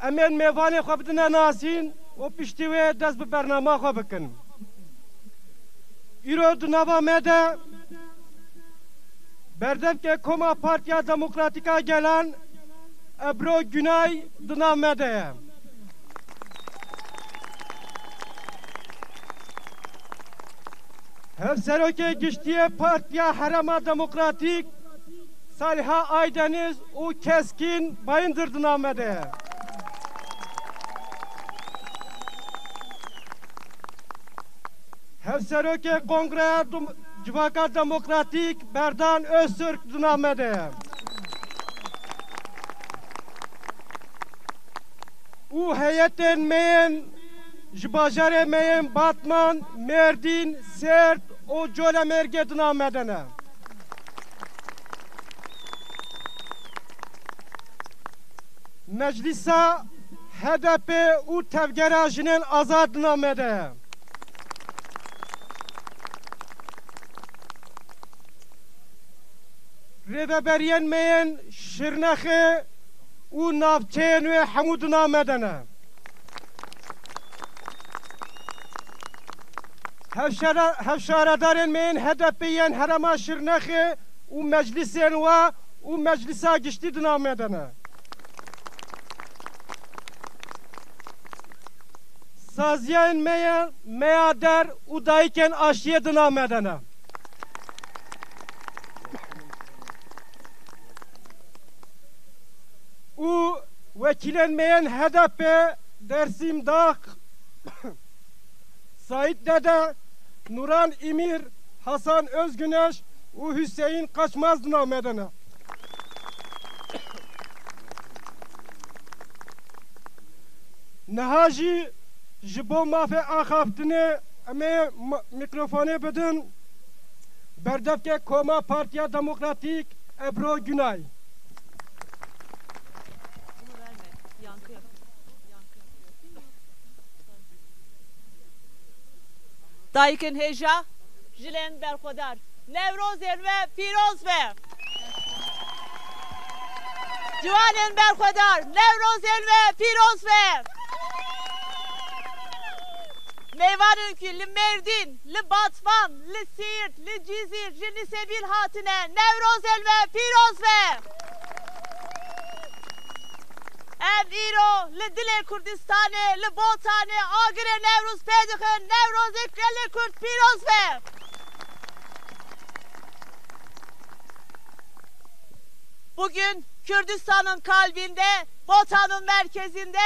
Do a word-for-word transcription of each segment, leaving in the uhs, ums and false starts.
Em ên mêvanê xwe bidine nasîn û piştî wê dest bi bernama xwe bikin. Îro di nava me de berdevkê Koma Partiya Demokratîk a Gelan Ebro Günay di nav me de ye. Hevserokê Giştî yê Partiya Herêma Demokratîk Saliha Aydeniz û Keskîn Bayindir di nav me de ye. Hevserokê Kongreya Dum-, Civaka Demokratîk Berdan Öztürk di nav me de ye. Û heyetên me yên ji bajarê me yên Batman, Mêrdîn, Sêrt û Colemêrgê di nav me de ne. Meclisa H D P û Tevgera Jinên Azad di nav me de ye. Rêveberiyên me yên Şirnexê û navçeyên wê hemû di nav me de ne. Hevşara-, hevşaredarên me yên H D P yên herêma Şirnexê û meclisên wa û meclisa giştî di nav me de ne. Saziyên me ye, meya der û dayikên aşiyê di nav me de ne. Û wekîlên me yên H D P Dersim Dağ, Sait Dede, Nuran Îmîr, Hasan Özgüneş û Hüseyin Kaçmaz di nav me de ne. Niha jî ji bo mafê axaftinê em ê ma-, mîkrofonê bidin berdevkê Koma Partiya Demokratîk Ebro Günay. Dayikên hêja, jinên berxwedar, Newrozên we pîroz be! Ciwanên berxwedar, Newrozên we pîroz be! Mêvanên ku li Mêrdîn, li Batman, li Siirt, li Cizîr, ji Nisêbîl hatine, Newrozên we pîroz be! Em îro li dilê Kurdistanê, li Botanê agirê Newroz pê dixin, Newrozek gelê Kurd pîroz be! Bugün Kürdistan'ın kalbinde, Botan'ın merkezinde,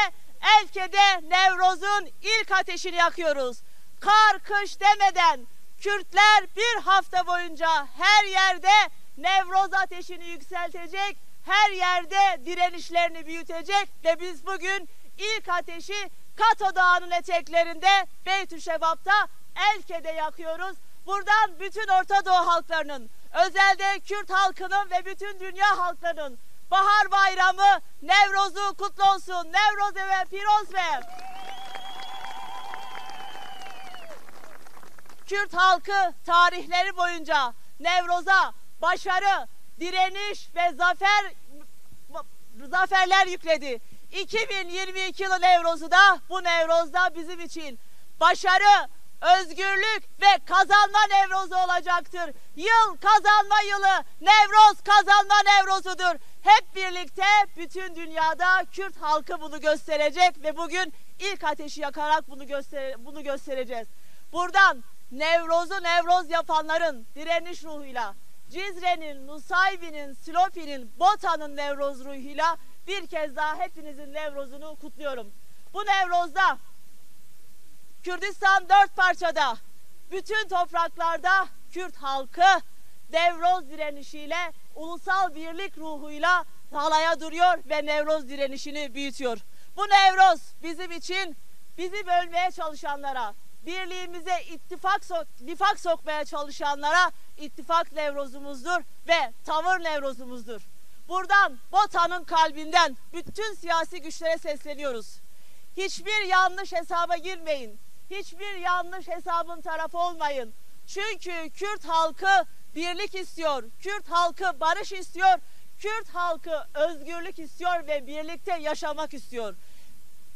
Elke'de Nevroz'un ilk ateşini yakıyoruz. Kar, kış demeden Kürtler bir hafta boyunca her yerde Nevroz ateşini yükseltecek, her yerde direnişlerini büyütecek ve biz bugün ilk ateşi Kato Dağı'nın eteklerinde Beytüşebap'ta, Elke'de yakıyoruz. Buradan bütün Orta Doğu halklarının, özelde Kürt halkının ve bütün dünya halklarının Bahar Bayramı, Nevroz'u kutlu olsun. Newroz ve pîroz be. Kürt halkı tarihleri boyunca Nevroz'a başarı, direniş ve zafer, zaferler yükledi. iki bin yirmi iki yılı Nevroz'u da, bu Nevroz da bizim için başarı, özgürlük ve kazanma Nevroz'u olacaktır. Yıl kazanma yılı, Nevroz kazanma Nevroz'udur. Hep birlikte bütün dünyada Kürt halkı bunu gösterecek ve bugün ilk ateşi yakarak bunu göster-, bunu göstereceğiz. Buradan Nevroz'u Nevroz yapanların direniş ruhuyla, Cizre'nin, Nusaybin'in, Silopi'nin, Botan'ın Nevroz ruhuyla bir kez daha hepinizin Nevroz'unu kutluyorum. Bu Nevroz'da Kürdistan dört parçada, bütün topraklarda Kürt halkı Nevroz direnişiyle, ulusal birlik ruhuyla alaya duruyor ve Nevroz direnişini büyütüyor. Bu Nevroz bizim için bizi bölmeye çalışanlara, birliğimize ittifak sok-, nifak sokmaya çalışanlara ittifak Nevrozumuzdur ve tavır Nevrozumuzdur. Buradan Botan'ın kalbinden bütün siyasi güçlere sesleniyoruz. Hiçbir yanlış hesaba girmeyin. Hiçbir yanlış hesabın tarafı olmayın. Çünkü Kürt halkı birlik istiyor. Kürt halkı barış istiyor. Kürt halkı özgürlük istiyor ve birlikte yaşamak istiyor.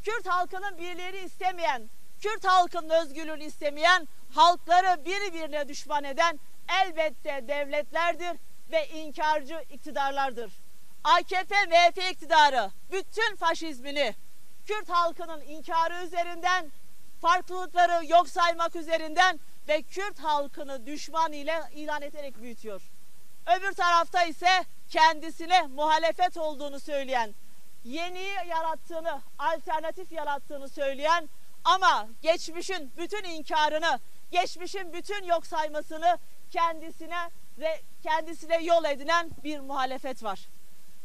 Kürt halkının birliğini istemeyen, Kürt halkının özgürlüğünü istemeyen, halkları birbirine düşman eden elbette devletlerdir ve inkarcı iktidarlardır. A K P M H P iktidarı bütün faşizmini Kürt halkının inkarı üzerinden, farklılıkları yok saymak üzerinden ve Kürt halkını düşman ile ilan ederek büyütüyor. Öbür tarafta ise kendisine muhalefet olduğunu söyleyen, yeniyi yarattığını, alternatif yarattığını söyleyen ama geçmişin bütün inkarını, geçmişin bütün yok saymasını kendisine ve kendisine yol edinen bir muhalefet var.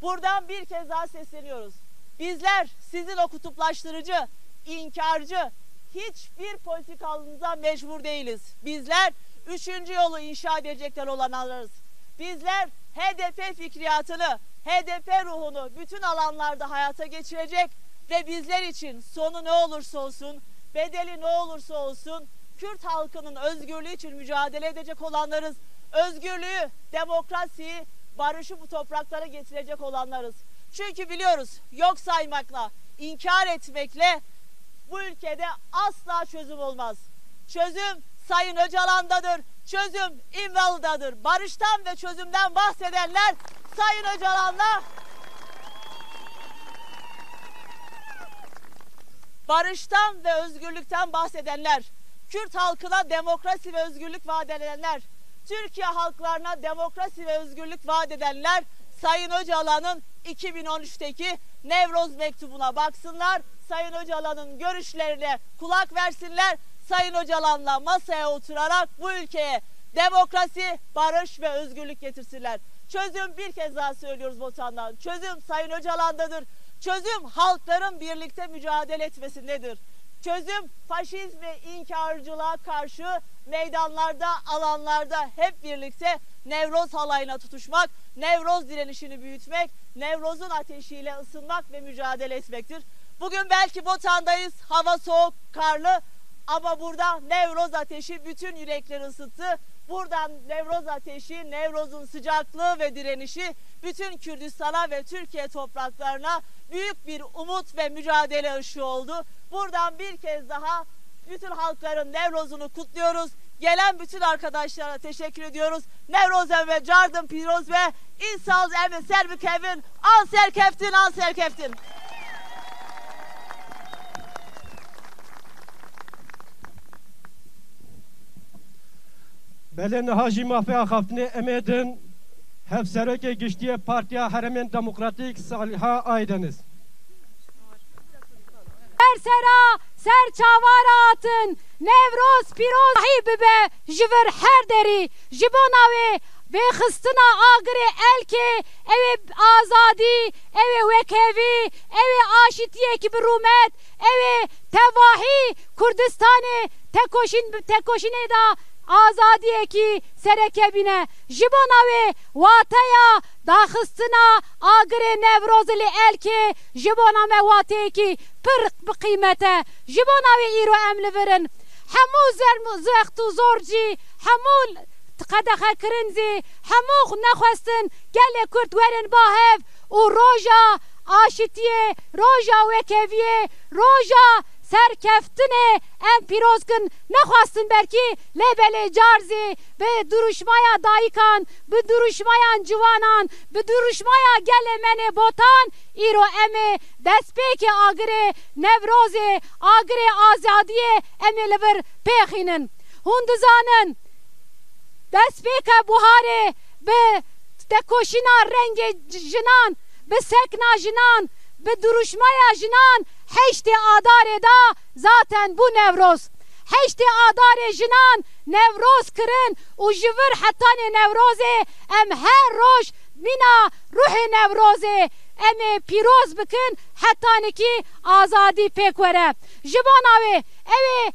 Buradan bir kez daha sesleniyoruz. Bizler sizin o kutuplaştırıcı, inkarcı, hiçbir politikanıza mecbur değiliz. Bizler üçüncü yolu inşa edecekler olanlarız. Bizler H D P fikriyatını, H D P ruhunu bütün alanlarda hayata geçirecek ve bizler için sonu ne olursa olsun, bedeli ne olursa olsun, Kürt halkının özgürlüğü için mücadele edecek olanlarız. Özgürlüğü, demokrasiyi, barışı bu topraklara getirecek olanlarız. Çünkü biliyoruz, yok saymakla, inkar etmekle bu ülkede asla çözüm olmaz. Çözüm Sayın Öcalan'dadır, çözüm İmralı'dadır. Barıştan ve çözümden bahsedenler Sayın Öcalan'la, barıştan ve özgürlükten bahsedenler, Kürt halkına demokrasi ve özgürlük vaat edenler, Türkiye halklarına demokrasi ve özgürlük vaat edenler Sayın Öcalan'ın iki bin on üçteki Nevroz mektubuna baksınlar, Sayın Öcalan'ın görüşlerine kulak versinler, Sayın Öcalan'la masaya oturarak bu ülkeye demokrasi, barış ve özgürlük getirsinler. Çözüm, bir kez daha söylüyoruz Botan'dan, çözüm Sayın Öcalan'dadır. Çözüm halkların birlikte mücadele etmesindedir. Çözüm faşizm ve inkarcılığa karşı meydanlarda, alanlarda hep birlikte Nevroz halayına tutuşmak, Nevroz direnişini büyütmek, Nevroz'un ateşiyle ısınmak ve mücadele etmektir. Bugün belki Botan'dayız, hava soğuk, karlı ama burada Nevroz ateşi bütün yürekleri ısıttı. Buradan Nevroz ateşi, Nevroz'un sıcaklığı ve direnişi bütün Kürdistan'a ve Türkiye topraklarına büyük bir umut ve mücadele ışığı oldu. Buradan bir kez daha bütün halkların Nevroz'unu kutluyoruz. Gelen bütün arkadaşlara teşekkür ediyoruz. Nevroz em ve cardin pîroz be, îsal em ê ser bikevin, an serkeftin, an serkeftin. Belê niha jî mafê axaftinê em ê din Hevserokê Giştî yê Partiya Herêmên Demokratîk Saliha Aydeniz. Her sera ser çawa re hatin, Newroz pîroz hî bibe ji vir her derî. Ji bona wê vêxistina agirê elkê, ew ê azadî, ew ê wekhevî, ew ê aşitiyekî bi rûmet, ew ê tevahî Kurdistanê tekoşîn, tekoşînê de azadiyekî sereke bîne. Ji bona wê wateya daxistina agirê Newrozê li elkê ji bona me wateyekî pir bi qîmet e. Ji bona wê îro em li vir in. Hemû zerm-, zext û zor jî, hemû qedexekirin zî, hemû nexwestin gelê Kurd werin ba hev û roja aşitiyê, roja wekeviyê, roja serkeftinê em pîroz kin. Nexwestin belkî, lê belê car zî bi duruşmaya dayikan, bi duruşmayan ciwanan, bi duruşmaya gelê me nê Botan, îro em ê destpêkê agirê Newrozê, agirê azadiyê em ê li vir pêxînin. Hûn dizanin, destpêka buharê bi tekoşîna rengê c-, jinan, bi sekna jinan, bi duruşmaya jinan heştê Adarê de zaten bû Newroz. Heştê Adarê jinan Newroz kirin û ji vir hetanê Newrozê em her roj mîna ruhê Newrozê em ê pîroz bikin, hetanekî azadî pêk were. Ji bona wê ew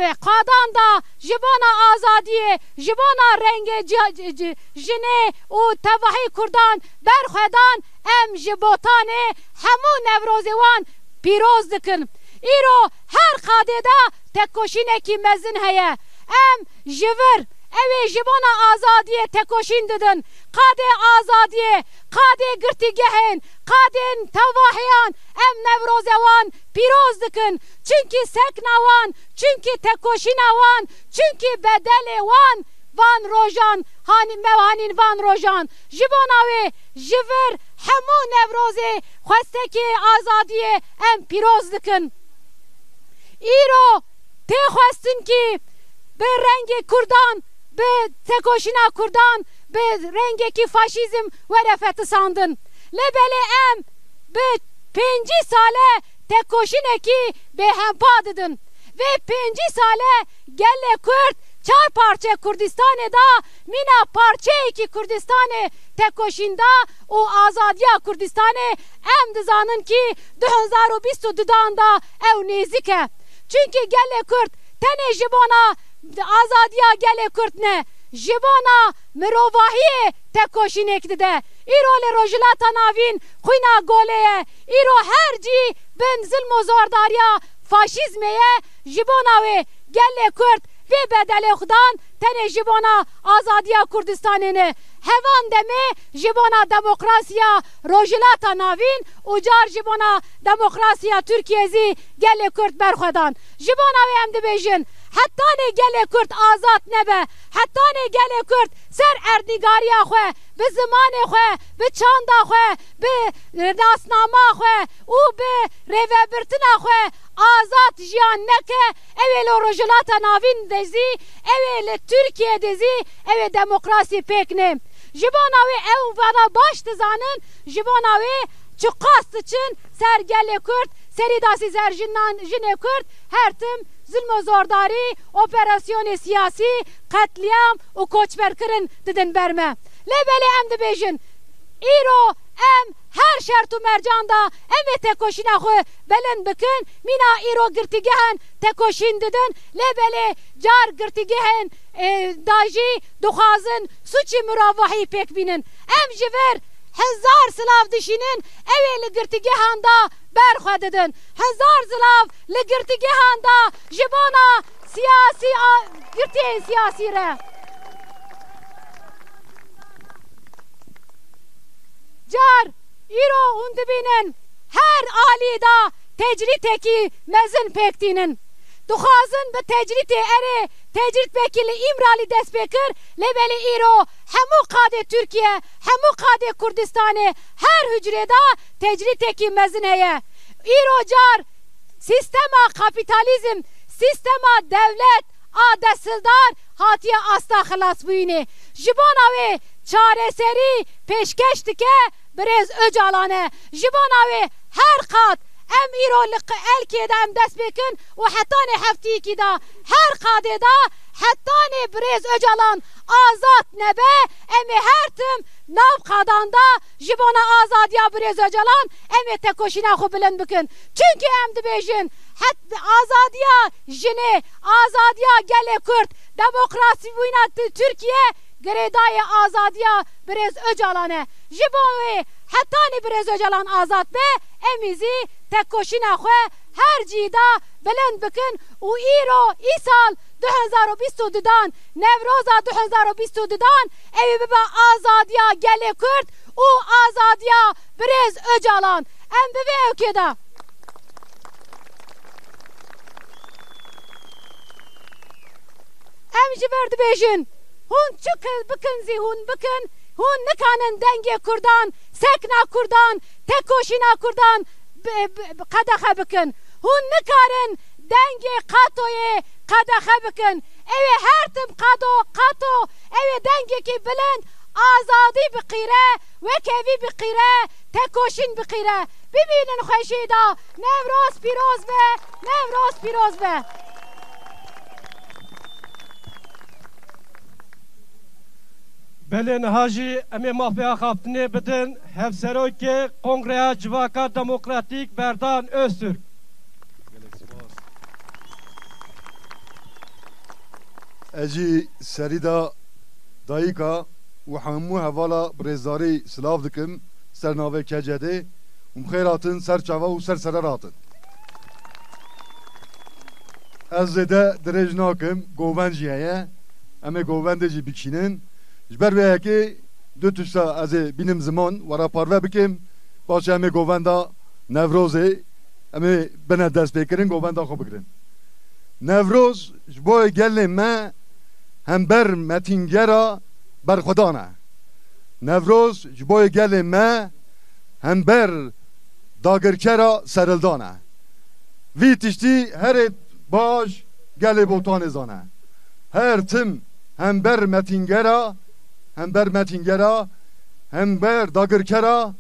ê qadan da ji bona azadiyê, ji bona rengê ci-, ci-, ci-, jinê û tevahî Kurdan berxwedan, em ji Botanê hemû Newrozê wan pîroz dikin. Îro her qadê de tekoşînekî mezin heye. Em ji vir Ew ê ji bona azadiyê tekoşîn didin. Qadê azadiyê, qadê girtîgehên, qadên tevahiyan em Newroze wan pîroz dikin. Çimkî sekna wan, çimkî tekoşîna wan, çimkî bedelê wan van rojan, hanî me hanîn van rojan. Ji bona wê ji vir hemû Newrozê xwestekê azadiyê em pîroz dikin. Îro tê xwestin kî bi rengê Kurdan, bi tekoşîna Kurdan, bi rengekî faşîzm were fetisandin. Lê belê em bi pêncî sale tekoşînekî bêhempa didin. Vê pêncî sale gelê Kurd çar parçe Kurdistanê da mîna parçeyekî Kurdistanê tekoşîn da û azadiya Kurdistanê em dizanin kî du hezar û bîst û dudan da ew nêzik e. Çimkî gelê Kurd tenê ji bona azadiya gelê Kurd ne, ji bona mirovahiyê tekoşînêk dide. Îro li Rojhilata Navîn xwîna golê ye. Îro her cî bin zilm û zordariya faşîzmê ye. Ji bona wê gelê Kurd vê bedelê xwe dan tenê ji bona azadiya Kurdistanê ne. Hevan demê ji bona demokrasiya Rojhilata Navîn û car ji bona demokrasiya Tirkiyê zî gelê Kurd berxwedan. Ji bona wê em dibêjin, hetanê gelê Kurd azad nebe, hetanê gelê Kurd ser erdnîgariya xwe, bi zimanê xwe, bi çanda xwe, bi nasnama xwe û bi rêvebirtina xwe azad jiyan neke, ew ê li Rojhilata Navîn de zî, ew ê li Tirkiyê de zî, ew ê demokrasî pêk nê. Ji bona wê ew vana baş dizanin, ji bona wê çiqas diçin ser gelê Kurd, serî dasî ser jinan, jinê Kurd, her tim zilm û zordarî, operasyonê siyasî, qetlîam û koçberkirin didin ber me. Lê belê em dibêjin, îro em her şert û mercan da em ê tekoşîna xwe bilind bikin. Mîna îro girtîgehan tekoşîn didin. Lê belê car girtîgehên, e, da jî dixwazin sûcî mirovahî pêk bînin. Em ji vir hezar silav dişînin, ew ê li girtîgehan da ber xwe didin. Hezar silav li girtîgehan da ji bona siyasî a, girtiyên siyasî re. Car îro hûn dibînin her alî da tecrîtekî mezin pêk tînin. Dixwazin bi tecrîtê erê tecrît pêkî li Îmralî dest pê kir, lê belê îro hemû qadê Tirkiye, hemû qadê Kurdistanê her hucrê da tecrîtekî mezin heye. Îro car sîstema kapîtalîzm, sîstema dewlet a desthirdar hatiye asta xilasbûyînê. Ji bona wê çareserî pêşkeş dike birêz Ocalan e. Ji bona wê her qat em îro li q-, Elkê de em dest pê kin û hetanê heftiyekî de her qadê de hetanê birêz Ocalan azad nebe, em ê her tim nav qadan de ji bona azadiya birêz Ocalan em ê tekoşîna xwe bilind bikin. Çimkî em dibêjin, het-, azadiya jinê, azadiya gelê Kurd, demokrasîbûyîna Ti-, Tirkiye girêdayê azadiya birêz Ocalan e. Ji bo wê hetanî birêz Ocalan azad be, em ê zî tekoşîna xwe her cî de bilind bikin û îro, îsal du hezar û bîst û dudan, Newroza du hezar û bîst û dudan, ew ê bibe azadiya gelê Kurd û azadiya birêz Ocalan. Em bi vê ewkê de. Em ji vir dibêjin, hûn çi ke-, bikin zî hûn bikin, hûn nikarin dengê Kurdan, sekna Kurdan, tekoşîna Kurdan bi, bi, bi qedexe bikin. Hûn nikarin dengê Qatoyê qedexe bikin. Ew ê her tim Qado, Qato, ew ê dengekî bilind, azadî biqîre, wekevî biqîre, tekoşîn biqîre. Bimînin xweşî de. Newroz pîroz be, Newroz pîroz be. Belê, niha jî em ê mafê axaftinê bidin Hevserokê Kongreya Civaka Demokratîk Berdan Öztürk. Gelek spas. Ez jî serî de dayika û hemû hevala bi rêzdarî silav dikim ser navê K C D û bi xêr hatin ser çava û ser serer hatin. Ez zêde dirêj nakim, govend jî heye. Em ê govendê jî bikişînin. Ji ber vê yekê du tişta ez ê bînim ziman, we re parve bikim. Paşê em ê govenda Newrozê, em ê bine destpêkirin, govenda xwe bigirin. Newroz ji bo gelê me hember metîngera berxwedan e. Newroz ji bo gelê me hember dagirkera serhildan e. Vî tiştî herê baş gelê Botanê zane. Her tim hember metîngera, hember metîngera, hember dagirkera,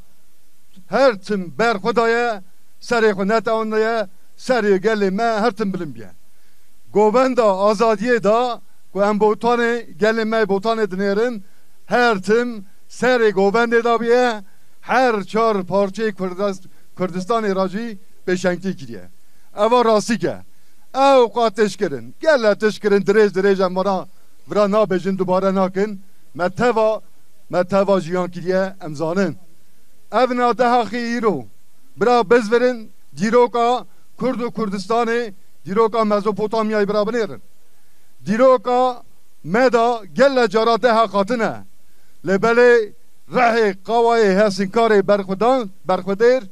her tim ber xwe daye, serê xwe netewandiye, serê gelê me her tim bilind bûye. Govenda azadiyê da ku em Botanê, gelê me Botanê dinêrin, her tim serê govendê da bûye, her çar parçeyê Kurdis-, Kurdistanê ra jî pêşengtî kiriye. Eva rastîk e. Ew qat tişt kirin. Gele tişt kirin, dirêj dirêj em vana vira nabêjin, dubare nakin. Me teva, me teva jiyan kiriye, em zanin. Ev na deha xî îro. Bira bizvirin, dîroka Kurd û Kurdistanê, dîroka Mezopotamyayê bira binêrin. Dîroka me da gele cara deha qatine. Lê belê rehê qawayê hesînkarê berxwedan, berxwedêr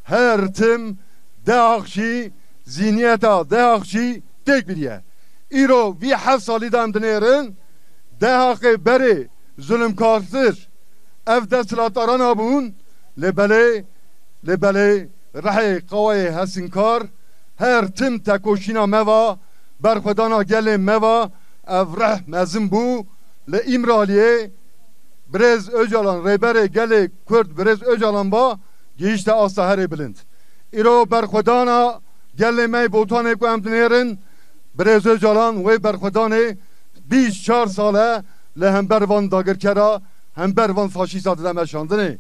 her tim dehax jî zîniyeta dehax jî têk biriye. Îro vî heft salî de em dinêrin, dehaxê berê zulmkartir ev desthilatdaran bûn, lê belê, lê belê rehê qawayê hesînkar her tim tekoşîna me va, berxwedana gelê me va, ev reh mezin bû. Li Îmraliyê Birêz Ocalan, rêberê gelê Kurd Birêz Ocalan va, gihîşte asta herê bilind. Îro berxwedana gelê me yê Botanê ku em dinêrin, Birêz Ocalan wê berxwedanê bîst çar sal e li hember van dagirkera, hember van faşîsta dide meşandinê.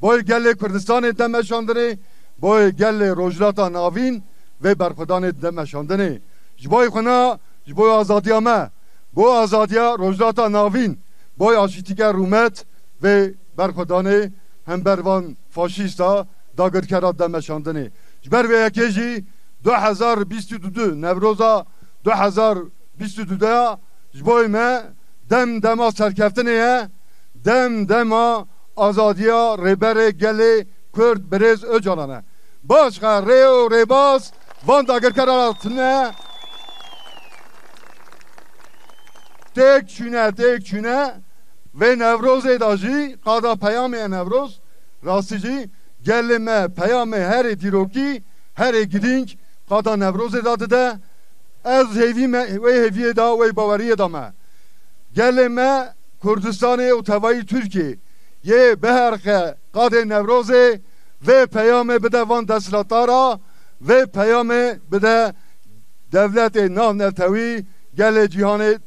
Boyê gelê Kurdistanê dide meşandinê, boyê gelê Rojhilata Navîn vê berxwedanê dide meşandinê. Ji boyê xwe na, ji boyê azadiya me, bo azadiya Rojhilata Navîn, boyê aşîtîke rûmet vê berxwedanê hember van faşîsta dagirkera dide meşandinê. Ji ber vê yekê jî du hezar bîst û du, Newroza du hezar bîst û du de ji boyê me dem dema serkeftinê ye, dem dema azadiya rêberê gelê Kurd Birêz Ocalan e. Başqa rê û rêbaz van dagirkera tune. Têk çûne, têk çûne. Vê Newrozê de jî qada peyamê ye Newroz. Rastî jî gelê me peyamê herê dîrokî, herê girîng qada Newrozê de dide. Ez hêvî me, wê hêviyê de, wê baweriyê de me. Gelê me Kurdistanê û tevayî Tirkiyê yê biherxe qadê Newrozê, vê peyamê bide van desthilatdara, vê peyamê bide dewletê navnetewî, gelê cîhanê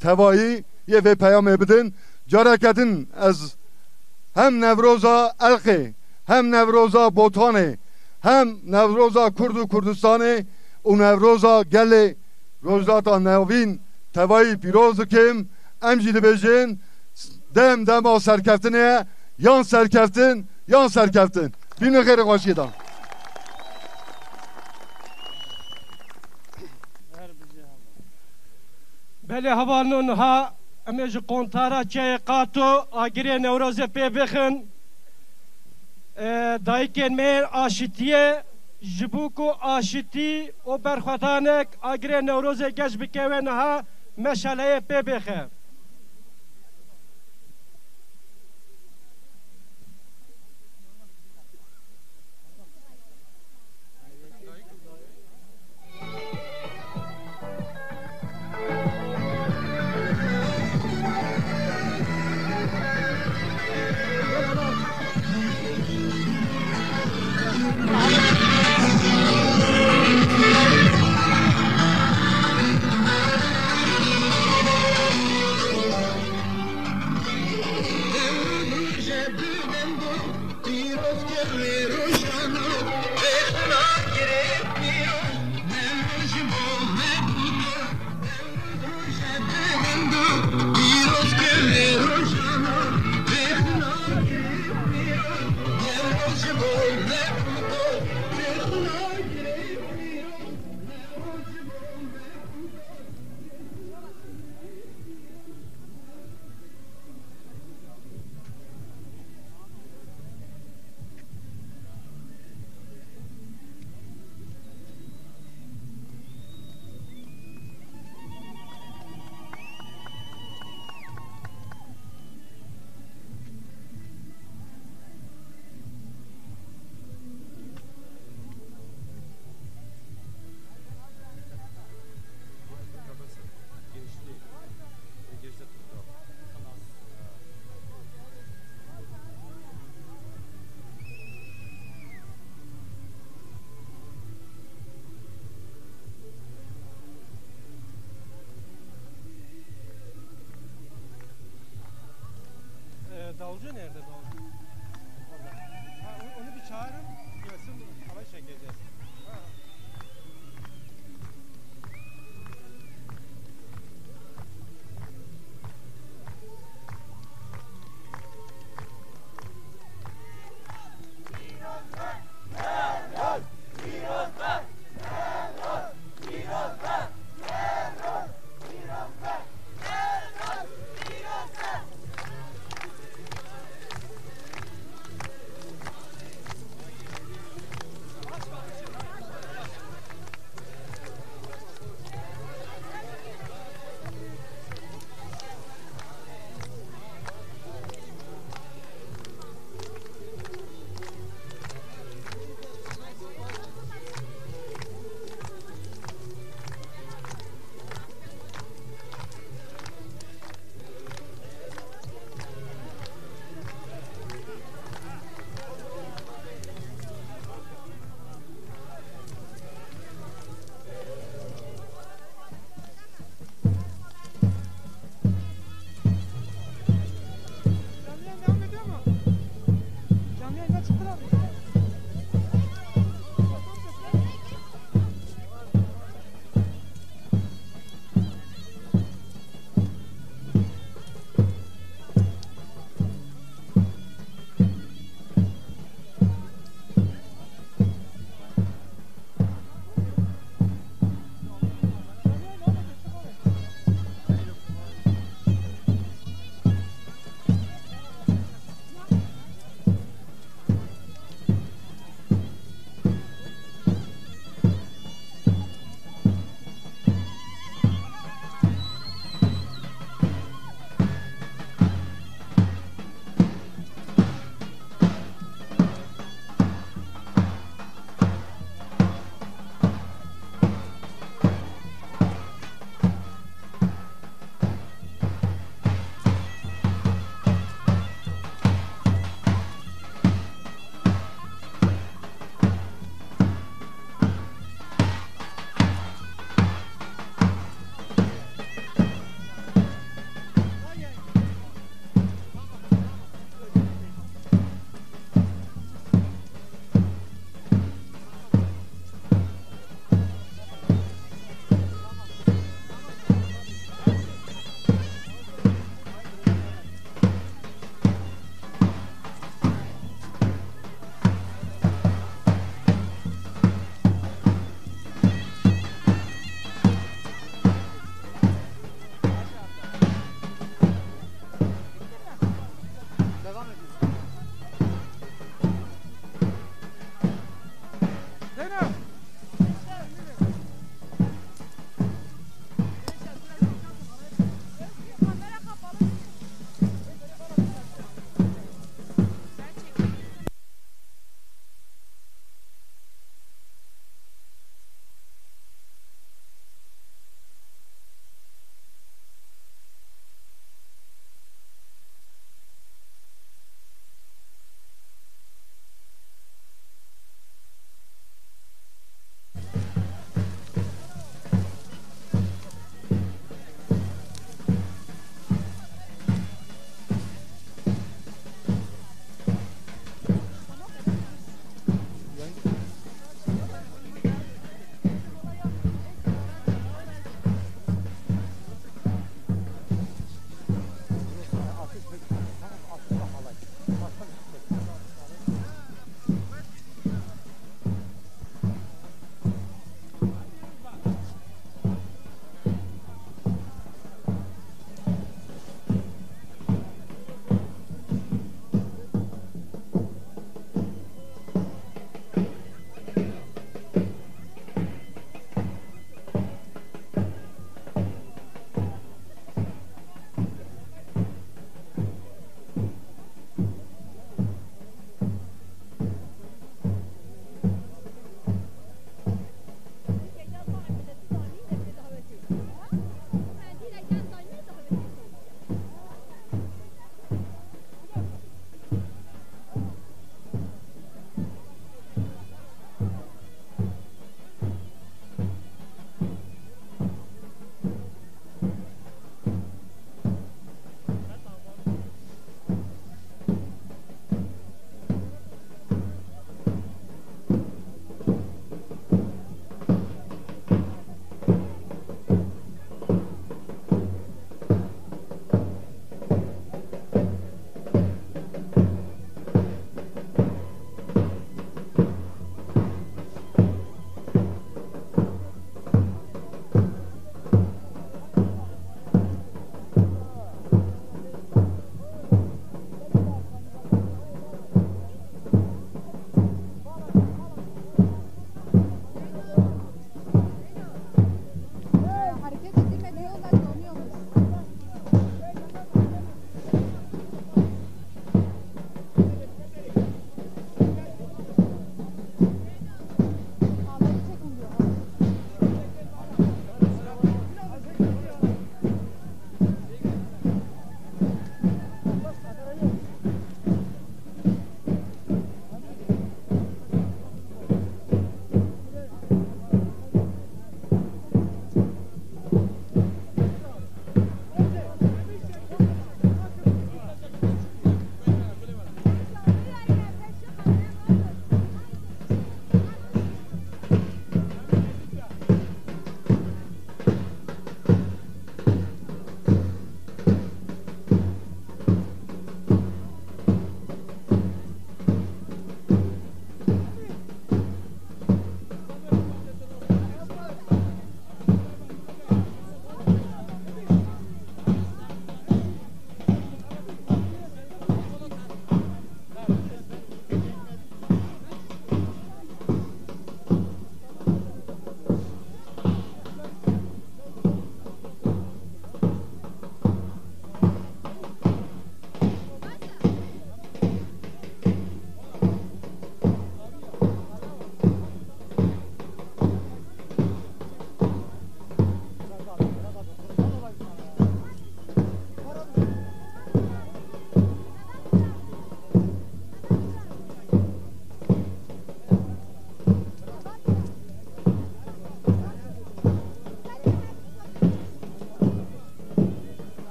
tevayî yê vê peyamê bidin. Careke din ez hem Newroza Elqê, hem Newroza Botanê, hem Newroza Kurd û Kurdistanê û Newroza gelê Rojhilata Navîn tevayî pîroz dikim. Em jî dibêjin, dem dema serkeftinê ye, yan serkeftin, yan serkeftin. Bînin xêrê xweşiyê de. Belê hevalno, niha em ê ji qontara çiyayê Qato agirê Newrozê pê bixin. E, dayikên me yên aşitiyê, ji bo ku aşitî û berxwedanek agirê Newrozê geş bike wê, niha meşaleyê pê bêxe. Hoca nerede doğdu? Orada. Ha, onu, onu bir çağırın. Gelsin, halay çekeceğiz.